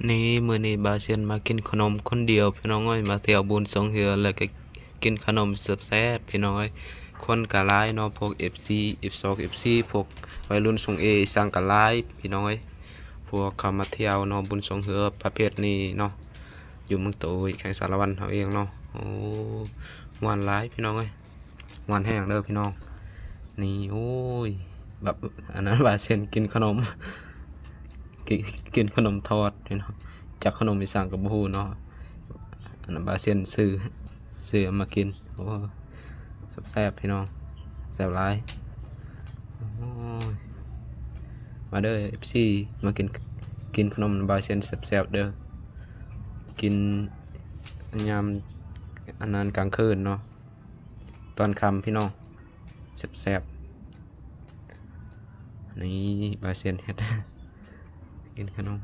ນີ້ ມື້ນີ້ບ່າວຊຽນມາກິນຂະໜົມຄົນດຽວພີ່ນ້ອງເອີຍ, ມາທ່ຽວບຸນຊ່ອງເຮືອ ແລ້ວກໍກິນຂະໜົມແຊບໆ ພີ່ນ້ອງເອີຍ. ຄົນກໍຫຼາຍເນາະ, ພວກເອັຟຊີ ເອັຟສອງ ເອັຟຊີ ພວກໄວລຸ້ນຊ່ອງເອ ອີ່ສັງກໍຫຼາຍພີ່ນ້ອງເອີຍ. ພວກເຂົາມາທ່ຽວເນາະ ບຸນຊ່ອງເຮືອປະເພດນີ້ເນາະ, ຢູ່ເມືອງໂຕຍ ແຂວງສາລະວັນເຮົາເອງເນາະ. ໂອ້ ມ່ວນຫຼາຍພີ່ນ້ອງເອີຍ. ມ່ວນແຮງເດີພີ່ນ້ອງ. ນີ້ ໂອ້ຍ ແບບ ອັນນັ້ນ ບ່າວຊຽນກິນຂະໜົມ ກິ ກິນຂະໜົມທອດພີ່ນ້ອງ, ຈັກຂະໜົມອີ່ສັງກໍບໍ່ຮູ້ເນາະ. ອັນນັ້ນບ່າວຊຽນຊື້ ຊື້ເອົາມາກິນ. ໂອ້ ແຊບໆ ພີ່ນ້ອງ, ແຊບຫຼາຍ. ໂອ້ຍ ມາເດີ ເອັຟຊີ ມາກິນ ກິນຂະໜົມບ່າວຊຽນແຊບໆ ເດີ. ກິນຍາມ ອັນນັ້ນ ກາງຄືນເນາະ, ຕອນຄ່ຳພີ່ນ້ອງ, ແຊບໆ. ນີ້ ບ່າວຊຽນເຮັດ ກິນຂະໜົມ